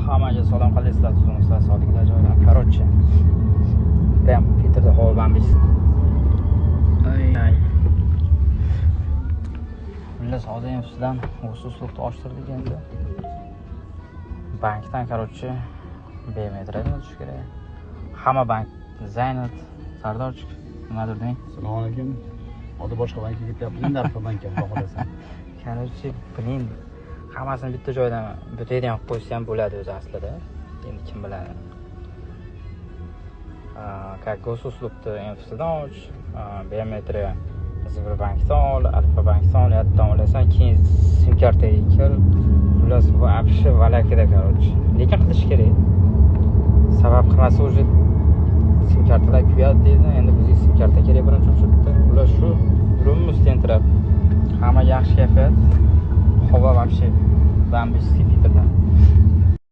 Hammaga salom, qalaysizlar, tuzukmisizlar, sog'liklar joylar. Короче, прям Piterda havo бомбический. Ay ay. Xullas, hozir ustidan Госуслуг ni ochtirdik endi. Bankdan, короче, biometriyadan o'tish kerak. Hamma bank занят. Sardorchik, nimadir deng. Assalomu alaykum. Hozir boshqa bankka ketyapmiz, endi Alfa bankka, xudo xohlasa. Короче, блин, hammasini bitta joydan, bitta yerdan qilib qo'ysa ham bo'ladi o'zi aslida. Endi kim biladi. Как Госуслуг ni МФЦdan och, biometriya Sberbankdan ol, Alfa bankdan ol, yerdan olasan, keyin sim kartaga kir. Xullas, вообще волокита, короче. Lekin qilish kerak. Sabab qilmasa, уже sim kartalar kuyadi deydi. Endi bizga sim karta kerak birinchi очередь da. Xullas, shu yuribmiz tentirab. Hamma yaxshi kayfiyat. Havo вообще бомбический Piterda.